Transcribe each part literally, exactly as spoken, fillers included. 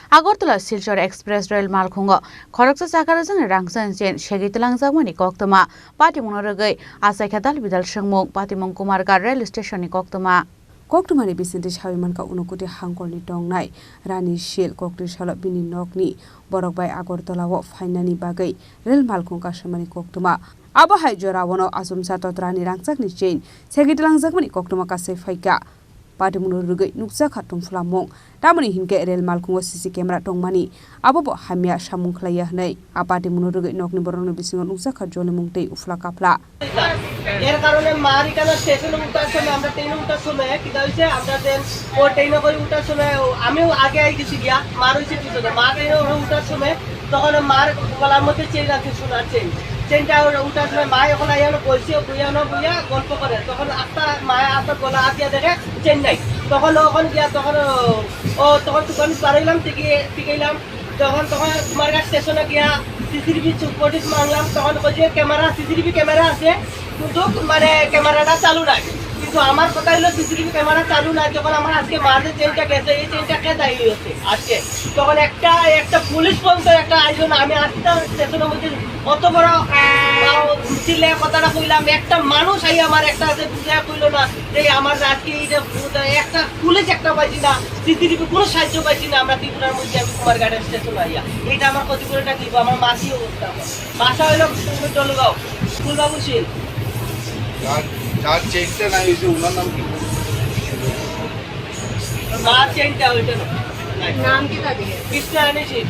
Agartala Silchar Express Rail malkhungo khoroksa chakarajakni rangchak chain segwi twlangjakmani koktwma, patimungno rwgwi achaikha dalbidal swngmung, patimung Kumarghat Rail Stationni koktwma. Koktwmani bisingtwi sawi mankha, Unakoti hangkorni tongnai Rani Sil koktwi salo bini nokni borok bai Agartala-o phainani bagwi rail malkhung kasaimani koktwma. Abo hai joraono achomsa totrani rangchakni chain segwi twlangjakmani koktwma kasai phaikha. Patimungno rwgwi nukjakha tungphlamung. Tamoni hinkhe rail malkhungo C C camera tongmani, abobo hamya samung khlaiya hwnwi a patimungno rwgwi nokni borokni bisingo nukjakha jolimung tei uphla kaphla. এর কারণে মার এখানে স্টেশনে উঠার সময়, আমরা ট্রেনে উঠার সময় কিতা হয়েছে, আমরা যে ও ট্রেনে করে উঠার সময় ও, আমিও আগে আই গেছি গিয়া, মার হয়েছে পিছনে। মা ট্রেনে করে উঠার সময় তখন মার গলার মধ্যে চেইন আছে, সোনার চেইন। চেইনটা ওরা উঠার সময় মা এখন আইয়া হলো বইছে, বইয়া না বইয়া গল্প করে। তখন আস্তা মায় আস্তা গলা আতিয়া দেখে চেইন নাই। তখন ওখানে গিয়া তখন ও, ও তখন দোকান বাড়াইলাম, টিকে টিকাইলাম। যখন তখন কুমারঘাট স্টেশনে গিয়া সিসিটিভি ফুটেজ মারলাম, তখন ওই যে ক্যামেরা, সিসিটিভি ক্যামেরা আছে, কিন্তু মানে ক্যামেরাটা চালু নাই। কিন্তু আমার কথা হলো সিসিটিভি ক্যামেরা চালু নাই, যখন আমার আজকে মাঝে চেইনটা গেছে, এই চেইনটা কে দায়ী হচ্ছে আজকে? তখন একটা, একটা পুলিশ পর্যন্ত একটা আইলো না। আমি আজকে স্টেশনের মধ্যে অত বড়, আহ, চিল্লায় কথাটা কইলাম, একটা মানুষ আই আমার একটা আছে বুঝায় কইলো না যে আমার আজকে এই যে একটা পুলিশ একটা পাইছি না, সিসিটিভি কোনো সাহায্য পাইছি না। আমরা ত্রিপুরার মধ্যে আমি কুমারঘাট স্টেশন আইয়া, এইটা আমার ক্ষতিপূরণটা দিব, আমার মাসি অবস্থা। বাসা হইলো দলগাঁও, ফুলবাবু শীল। যার, যার চেইনটা নাই হয়েছে, ওনার নাম কি? মার চেইনটা হইতে না। নাম কি তাদের? কৃষ্ণরানী শীল।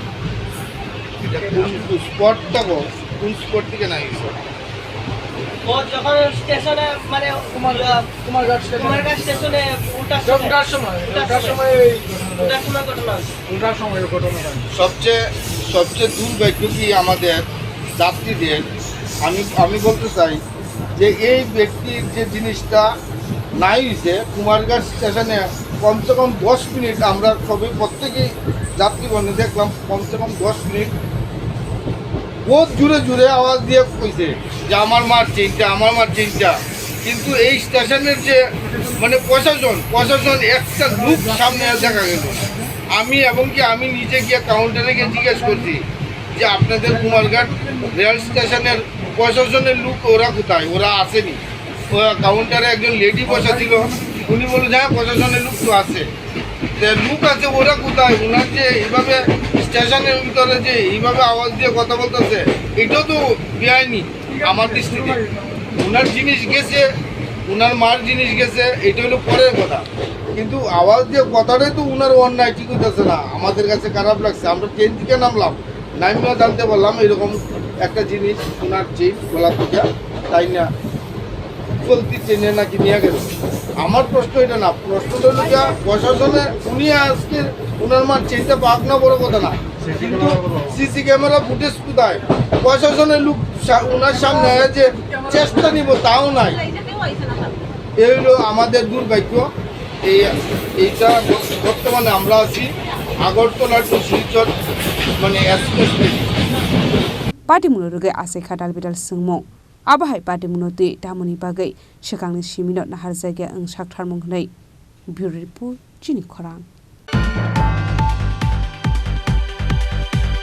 এটা কোন স্পট থাকো? কোন স্পট থেকে নাই হয়েছে? ও যখন স্টেশনে, মানে, কুমার-, আহ, কুমারঘাট স্টেশনে। কুমারঘাট স্টেশনে উঠার সময়। উঠার সময়, উঠার উঠার সময়। সময় এই ঘটনা। উঠার সময় ঘটনা হয়েছে। উঠার সময় ঘটনা হয়। সবচেয়ে, সবচেয়ে দুর্ভাগ্য কি আমাদের যাত্রীদের, আমি, আমি বলতে চাই যে এই ব্যক্তির যে জিনিসটা নাই হয়েছে, কুমারঘাট স্টেশনে কমসে কম দশ মিনিট আমরা সবাই প্রত্যেকেই যাত্রীগণে দেখলাম, কমসে কম দশ মিনিট বহুত জোরে জোরে আওয়াজ দিয়ে কইছে যে, "আমার মার চেইনটা, আমার মার চেইনটা।" কিন্তু এই স্টেশনের যে, মানে, প্রশাসন, প্রশাসন একটা লোক সামনে দেখা গেল না। আমি, এবং কি আমি নিজে গিয়ে কাউন্টারে গিয়ে জিজ্ঞেস করছি যে, "আপনাদের কুমারঘাট রেল স্টেশনের প্রশাসনের লোক ওরা কোথায়? ওরা আসেনি।" ও কাউন্টারে একজন লেডি বসা ছিল, উনি বলল যে, "হ্যাঁ, প্রশাসনের লোক তো আছে।" যে লোক আছে, ওরা কোথায়? ওনার যে এইভাবে স্টেশনের ভিতরে যে এইভাবে আওয়াজ দিয়ে কথা বলতেছে, এটা তো বেআইনি আমার দৃষ্টিতে। ওনার জিনিস গেছে, ওনার মার জিনিস গেছে, এটা হলো পরের কথা, কিন্তু আওয়াজ দিয়ে কথাটাই তো ওনার অন্যায় ঠিক হইতেছে না। আমাদের কাছে খারাপ লাগছে, আমরা ট্রেন থেকে নামলাম, নামিয়া জানতে পারলাম এরকম একটা জিনিস ওনার চেইন গলা থেকে তাই না চলতি চেনে নাকি নিয়ে গেছে। আমার প্রশ্ন এটা না, প্রশ্নটা হলো গিয়া প্রশাসনে উনি আজকে ওনার মার চেইনটা পাক না বড় কথা না, কিন্তু সিসি ক্যামেরা ফুটেজ কোথায়? প্রশাসনের লোক সা-, ওনার সামনে আয়া যে চেষ্টা নিব তাও নাই। এই হলো আমাদের দুর্ভাগ্য। এই, এইটা বর্তমানে আমরা আছি আগরতলা to শিলচর, মানে, express train. Patimungno rwgwi achaikha dalbidal swngmung. Abo hai patimungno twi tamoni bagwi swkangni simino naharjakya wng saktharmung hwnwi Bureau Report, Chini Khorang.